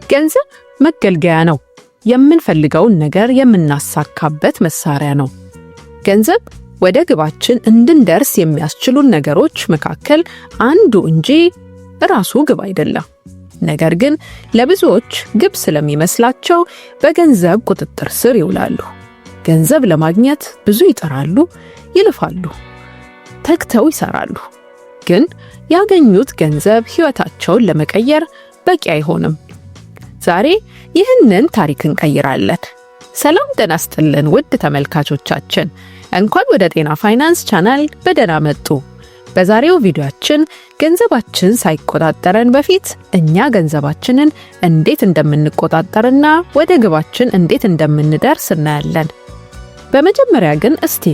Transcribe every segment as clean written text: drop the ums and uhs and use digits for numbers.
ገንዘብ መገልገያ ነው። የምንፈልገውን ነገር የምናሳካበት መሳሪያ ነው። ገንዘብ ወደ ግባችን እንድንደርስ የሚያስችሉን ነገሮች መካከል አንዱ እንጂ ራሱ ግብ አይደለም። ነገር ግን ለብዙዎች ግብ ስለሚመስላቸው በገንዘብ ቁጥጥር ስር ይውላሉ። ገንዘብ ለማግኘት ብዙ ይጥራሉ፣ ይልፋሉ፣ ተግተው ይሰራሉ። ግን ያገኙት ገንዘብ ሕይወታቸውን ለመቀየር በቂ አይሆንም። ዛሬ ይህንን ታሪክ እንቀይራለን። ሰላም ጤና ይስጥልን ውድ ተመልካቾቻችን፣ እንኳን ወደ ጤና ፋይናንስ ቻናል በደህና መጡ። በዛሬው ቪዲዮአችን ገንዘባችን ሳይቆጣጠረን በፊት እኛ ገንዘባችንን እንዴት እንደምንቆጣጠርና ወደ ግባችን እንዴት እንደምንደርስ እናያለን። በመጀመሪያ ግን እስቲ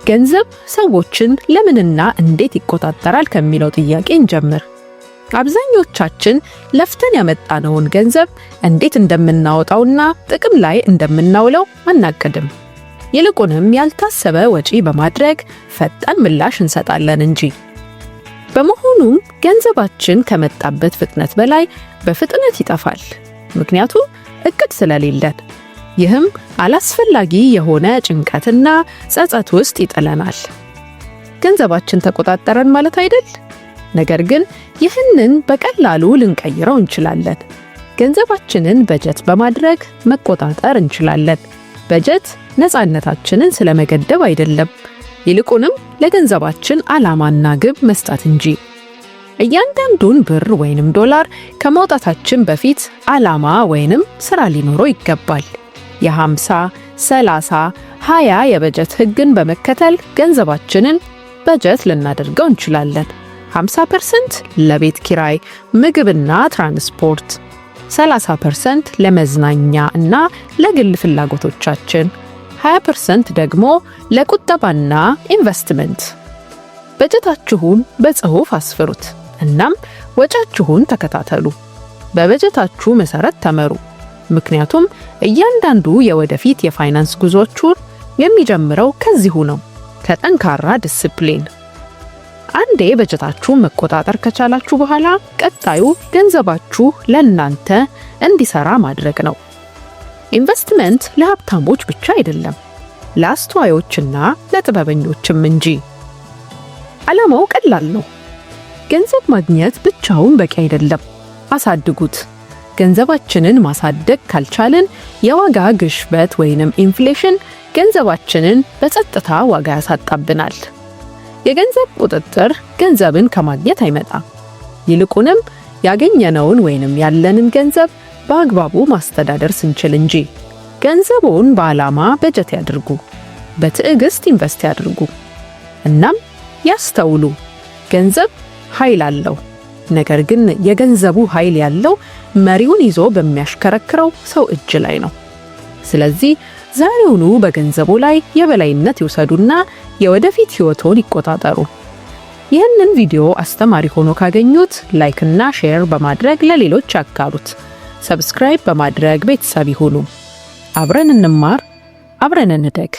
ገንዘብ ሰዎችን ለምንና እንዴት ይቆጣጠራል ከሚለው ጥያቄ እንጀምር። አብዛኞቻችን ለፍተን ያመጣነውን ገንዘብ እንዴት እንደምናወጣውና ጥቅም ላይ እንደምናውለው አናቅድም። ይልቁንም ያልታሰበ ወጪ በማድረግ ፈጣን ምላሽ እንሰጣለን እንጂ። በመሆኑም ገንዘባችን ከመጣበት ፍጥነት በላይ በፍጥነት ይጠፋል። ምክንያቱም እቅድ ስለሌለን። ይህም አላስፈላጊ የሆነ ጭንቀትና ጸጸት ውስጥ ይጥለናል። ገንዘባችን ተቆጣጠረን ማለት አይደል? ነገር ግን ይህንን በቀላሉ ልንቀይረው እንችላለን። ገንዘባችንን በጀት በማድረግ መቆጣጠር እንችላለን። በጀት ነፃነታችንን ስለመገደብ አይደለም፣ ይልቁንም ለገንዘባችን ዓላማና ግብ መስጠት እንጂ። እያንዳንዱን ብር ወይንም ዶላር ከማውጣታችን በፊት ዓላማ ወይንም ስራ ሊኖረው ይገባል። የ50፣ 30፣ 20 የበጀት ህግን በመከተል ገንዘባችንን በጀት ልናደርገው እንችላለን። 50% ለቤት ኪራይ፣ ምግብና ትራንስፖርት፣ 30% ለመዝናኛ እና ለግል ፍላጎቶቻችን፣ 20% ደግሞ ለቁጠባና ኢንቨስትመንት። በጀታችሁን በጽሑፍ አስፍሩት። እናም ወጪያችሁን ተከታተሉ። በበጀታችሁ መሰረት ተመሩ። ምክንያቱም እያንዳንዱ የወደፊት የፋይናንስ ጉዟችሁን የሚጀምረው ከዚሁ ነው፣ ከጠንካራ ዲስፕሊን። አንዴ በጀታችሁን መቆጣጠር ከቻላችሁ በኋላ ቀጣዩ ገንዘባችሁ ለእናንተ እንዲሰራ ማድረግ ነው። ኢንቨስትመንት ለሀብታሞች ብቻ አይደለም፣ ለአስተዋዮችና ለጥበበኞችም እንጂ። ዓላማው ቀላል ነው። ገንዘብ ማግኘት ብቻውን በቂ አይደለም። አሳድጉት። ገንዘባችንን ማሳደግ ካልቻልን የዋጋ ግሽበት ወይንም inflation ገንዘባችንን በጸጥታ ዋጋ ያሳጣብናል። የገንዘብ ቁጥጥር ገንዘብን ከማግኘት አይመጣም። ይልቁንም ያገኘነውን ወይንም ያለንን ገንዘብ በአግባቡ ማስተዳደር ስንችል እንጂ። ገንዘቡን በዓላማ በጀት ያድርጉ፣ በትዕግስት ኢንቨስት ያድርጉ። እናም ያስተውሉ፣ ገንዘብ ኃይል አለው። ነገር ግን የገንዘቡ ኃይል ያለው መሪውን ይዞ በሚያሽከረክረው ሰው እጅ ላይ ነው። ስለዚህ ዛሬውኑ በገንዘቡ ላይ የበላይነት ይውሰዱና የወደፊት ሕይወቶን ይቆጣጠሩ። ይህንን ቪዲዮ አስተማሪ ሆኖ ካገኙት like እና share በማድረግ ለሌሎች ያጋሩት። Subscribe በማድረግ ቤተሰብ ይሁኑ። አብረን እንማር፣ አብረን እንደግ።